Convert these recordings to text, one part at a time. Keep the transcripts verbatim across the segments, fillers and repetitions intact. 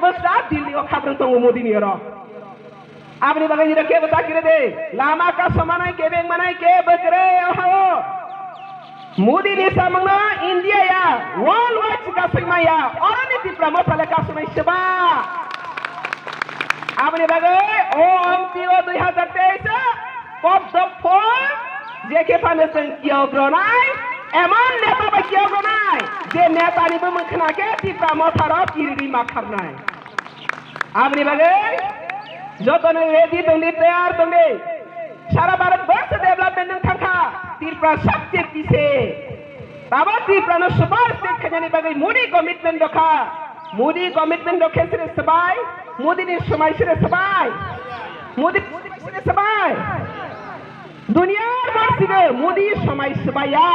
Bwsa Delhi o khabrwng tongo Modi ni oro. Aboni bagwi nini kebo ta kire de. Lama kasomanai kebeng manai kebo kire o ha o. Modi ni samungno India ya, world wide se kasui maya, oro ni Tipra Motha le kasumai seba. Aboni bagwi o M P o dui hazar teis o kop dok phon je khe phano chwng kiyok ronai, emon neta bai kiyok ronai, je neta ni bumung khna khe Tipra Motha rok kiri ri ma kharnai. Aboni bagwi jotono ready tongdi, tayar tongdi. Sara Bharat borso development wng thangkha, Tripura sabse pise. Tabo Tripura no super state khainani bagwi Modi commitment rokha. Modi commitment rokhe sire swbai, Modi ni swmai sire swbai. Modi sire swbai. Duniyar borsigo Modi swmai swbaiya.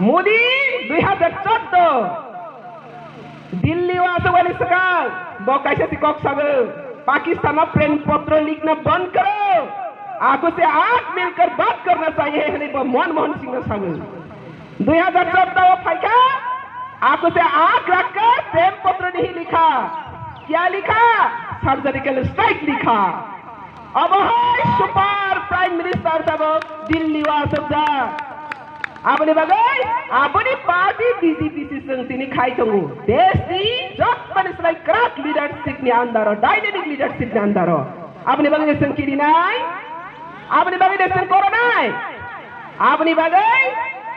Modi dui hazar chordo. Delhi o aswk wani swkang bo kaisa si kok sago, Pakistan o prem potro likhna band karo, ako se aap milkar baat karna chahiye hwnwi bo Manmohan Singh no sago. Dui hazar chordo o phaikha, ako se aap rakhkar prem potro nahi likha, kya likha? Surgical strike likha. Obo hai super prime minister sabo Delhi o aswkjak. Aboni bagwi aboni party B J P se chwng tini khai tongo. Desh ni jottoni slai kwrak leadership ni under o, dynamic leadership ni under o. Aboni bagwi de chwng kirinai, aboni bagwi de chwng koronai. Aboni bagwi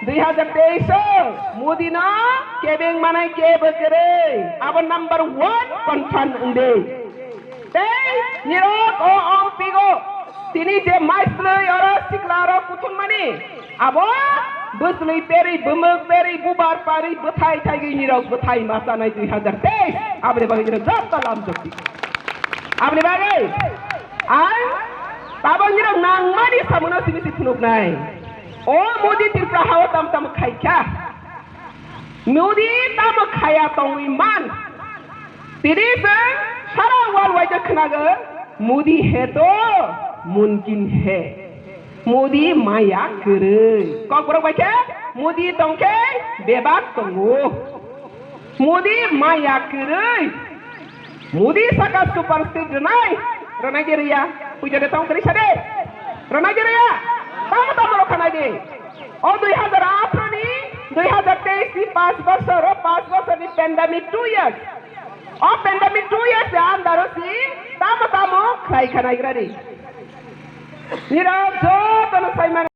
dui hazar teis o Modi no kebeng manai kebo kwrwi. Abo number one confirm wngdi. Tei nirok o ongpigo tini je maislwi oro sikla oro kuthumani abo bwslwi perwi bwmwk perwi bubar parwi bwthai thaigwi nirok bwthai ma chanai dui hazar teis aboni bagwi nirok joto lamjokdi. Aboni bagwi ang tabok nirok nangmani samungo simi si phunuknai. O Modi Tripura hao tam tam khaikha. Modi tamo khaya tongwi man? Tini chwng sara world wide khnago, Modi hai to mumkin hai. Modi maya kwrwi. Kokborok bai khe Modi tong khe bebak tongo. Modi maya kwrwi. Modi saka super state rwnai, rwnai de rwya, puja de tong kwrwi sade, rwnai de rwya, tamo tamo rok khanai de. O dui hazar athro ni, dui hazar teis ni panch bosor, o panch bosor ni pandemic two years. O pandemic two years ni under o si tamo tamo khlai khanai grani. Nirok joto no sai mano.